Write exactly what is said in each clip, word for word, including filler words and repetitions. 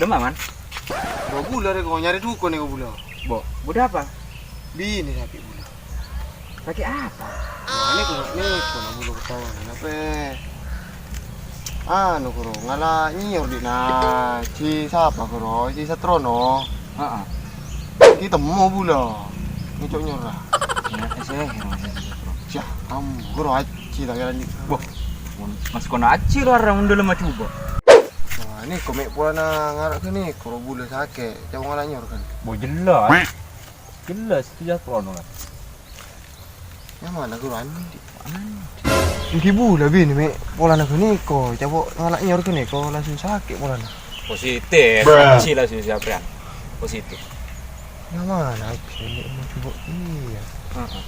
Coma, Man. Bâ bulâ rè ko, nyarè dhukun nèko bulâ. Bo, buda apa? Binè sakè' bulâ. Sakè' apa? Wah, nèko, nèko, na bulâ ketahuan. Apa? Anu, koro, ngala' nyèyor dina. Si sapa, koro? Si Satrono. Heeh. Ki temmo bulâ. Ngèco' nyora. Ya, eh, seher, Mas. Syah, kamu, koro, aji, tak kira ni. Wah, Mas kono aji lo arang undul ma coba. Wah, ini komik polana ngara' kene, koro bulâ sakè', coba ngala' nyor kan. Bo jelas. Jelas, jelas polana kan. Yang mana, koro, Andi? Andi. Iki bulâ binè, Mek, polana kene ko, coba ngala' nyor kene ko, langsung sakè' polana. Positif. Bruh. Aji langsung sampean. Positif. Yang mana, Mek, mau coba, iya. Heeh.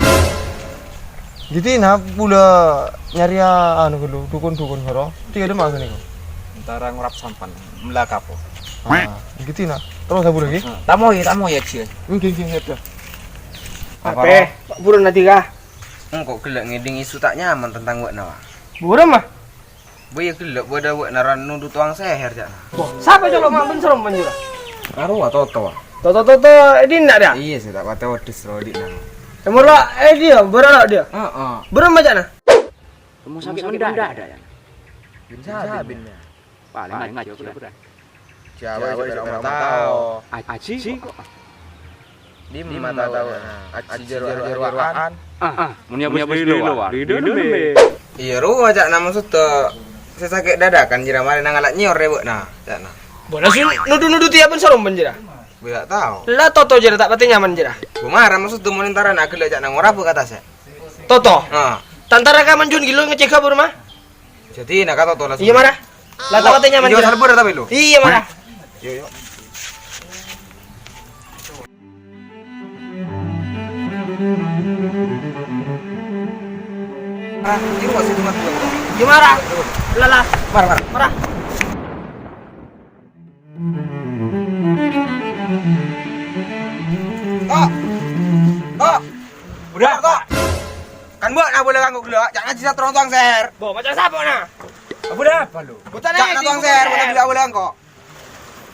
Jadi, na, bulâ nyarè, anu, ghâllu, dukun-dukun, koro. Tiga ada mana nih, kok? Entara ngorap sampan, mela kapo. Ah, gitu, na. Terus, bulâ lagi? Heeh. Tamoy, tamoy, aji. Nggih, nggih, nggih. Apa? Apa? Buron nanti kah? Engko' ghellâ' ngèdhing isu ta' nyaman tentang bâ'na, wa. Buron, mah? Bâ iyâ ghellâ' bâdâ bâ'na ra nodhu towang seher, ca'na. Wah, sapa colo' ma' bân seromban jârèya? Arowa Toto, wa. Toto, Toto, è dinna' dâ? Iyâ, sè ta' patè odus ro dinna'. Èmor la, è diyâ, bârâ' la diyâ? Heeh. Bârâmma ca'na? Rumah sakit mendadak, ya. Bin Sabin, ya. Paling aja, bro. Jawa juga ora tao. Aji. Dimma tao. Aji jero-jeroan. Ah, ah. Mun nyabus di luar. Di dalam, be. Iyâ, rowa ca'na maksudda sè sakè' dadakan jârèya marè nangala' nyèyor rè bâ'na, ca'na. Bola sih nudu-nudu tiapan saromban jârèya. Bâ ta' tao. La Toto jârèya ta' patè nyaman jârèya. Bâ mara maksudda mon entara na' ghellâ' ca'na ngorabâ ka tasè'. Toto. Ah. Tantara ka manjun gilo ngecega bârâmma? Jadi, na' ka Toto langsung. Iyâ, mara. La ta' patè nyaman. Iyâ, jârèya. Salbur tapi lo. Iyâ, mara. Yo, yo. Ah, ini masih cuma dua. Iyâ, mara. La, la. Mara, mara. Mara. Kok? Kok? Udah, kok? Kan bâ'na bulâ kanggo ghellâ', ca'na jhâ' tronto towang seher. Bo, maca sapa, na? Bulâ apa lu? Ca'na towang seher, bulâ bulâ kanggo.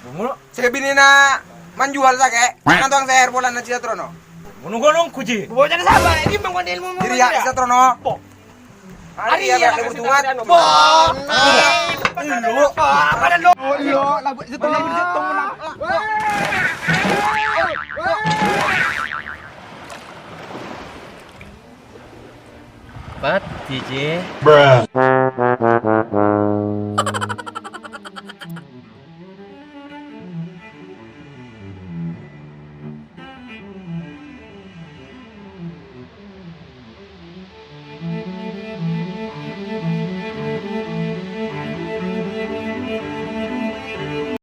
Bungo. Sè binèna manjual sakè', ca'na towang seher polana jhâ' trono. Ngono-ngono kuji. Bo, ca'na sapa? Ini bang kon ilmu. Diri ya, jhâ' trono. Bo. Ari ya, ya, ya, ya. Bo. Lu. Apa lu? Lu, lagu itu, lagu itu, temen. Pat, D J. Bruh.